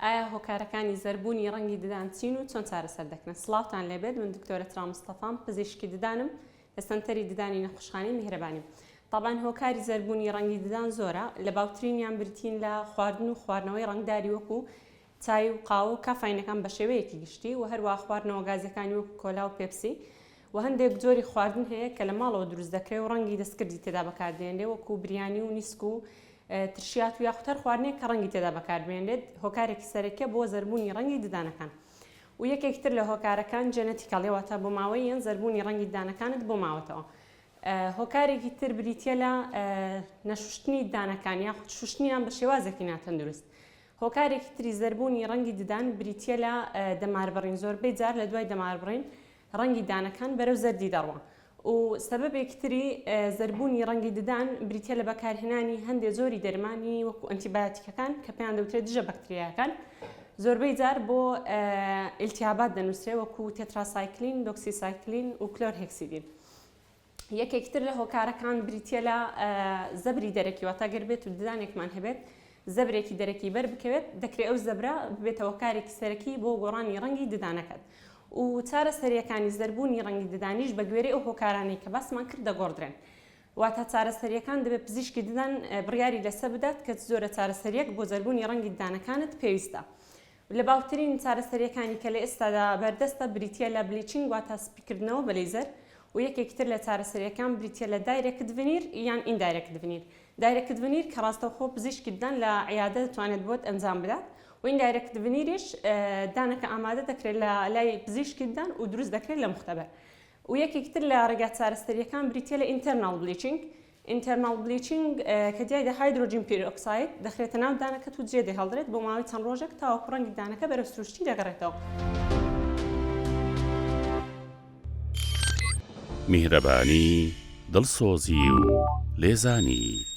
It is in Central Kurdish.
ئایا هۆکارەکانی زەربوونی ڕەنگی ددان چین و چۆن چارەسەر دەکرێن؟ سڵاوتان لێبێت من دکتۆرە ترا مستەفام پزیشکی ددانم لە سەنتەری ددانی نەخۆشخانەی میهرەبانی. تەبعەن هۆکاری زەربوونی ڕەنگی ددان زۆرە لە باوترینیان بریتین لە خواردن و خواردنەوەی ڕەنگداری وەکو چای و قاوە و کافاینەکان بەشێوەیەکی گشتی و هەروەها خواردنەوە گازیەکانی وەکو کۆلا و پێپسی و هەندێک جۆری خواردن هەیە کە لە ماڵەوە دروست دەکرێت و ڕەنگی دەستکردی تێدا بەکاردێنرێت وەکو بریانی و نیسک و ترشیات و یاخود هەر خواردنێک کە ڕەنگی تێدا بەکاربێنرێت هۆکارێکی سەرەکیە بۆ زەربوونی ڕەنگی ددانەکان و یەکێکی تر لە هۆکارەکان genetically واتە بۆماوەییەن زەربوونی ڕەنگی ددانەکانت بۆ ماوەتەوە هۆکارێکی تر بریتیە لە نەشوشتنی ددانەکان یاخود شوشتنیان بە شێوازێکی ناتەندروست هۆکارێکی تری زەربوونی ڕەنگی ددان بریتیە لە دەماربڕین زۆربەی جار لە دوای دەماربڕین ڕەنگی دانەکان بەرەو زەردی دەڕوا و سەبەبێکی تری زەربوونی ڕەنگی ددان بریتیە لە بەکارهێنانی هەندێ جۆری دەرمانی وەکو ئەنتیبایۆتیکەکان کە پێیان دەوترێت دژە بەکتریاکان زۆربەی جار بۆ ئیلتیابات دەنووسرێ وەکو تێتراسایکلین، دۆکسیسایکلین و کلۆرهێکسیدین. یەکێکی تر لە هۆکارەکان بریتییە لە زەبری دەرەکی، واتە گەر بێت و ددانێکمان هەبێت زەبرێکی دەرەکی بەر بکەوێت دەکرێت ئەو زەبرە ببێتە هۆکارێکی سەرەکی بۆ گۆڕانی ڕەنگی ددانەکەت و چارەسەرییەکانی زەربوونی ڕەنگی ددانیش بە گوێرەی ئەو هۆکارانەی کە باسمان کرد دەگۆڕدرێن. واتە چارەسەرییەکان دەبێت پزیشکی ددان بڕیاری لەسەر بدات کە چ جۆرە چارەسەرییەک بۆ زەربوونی ڕەنگی ددانەکانت پێویستە. لە باوترین چارەسەرییەکانی کە لە ئێستادا بەردەستە بریتییە لە bleaching واتە سپیکردنەوە بە لەیزەر و یەکێکی تر لە چارەسەرییەکان بریتییە لە direct veneer یان indirect veneer. direct veneer کە ڕاستەوخۆ پزیشکی ددان لە عیادە دەتوانێت بۆت ئەنجام بدات و indirect veneer یش دانەکە ئامادە دەکرێت لە لای پزیشکی ددان و دروست دەکرێت لە مختبر. و یەکێکی تر لە ڕێگا چارەسەرییەکان بریتییە لە internal bleaching internal bleaching کە تیایدا hydrogen peroxide دەخرێتە ناو دانەکەت و جێ دەهێڵدرێت بۆ ماوەی چەند ڕۆژێک تاوەکو ڕەنگی دانەکە بەرەو سروشتی دەگەڕێتەوە. میهرەبانی، دڵسۆزی و لێزانی.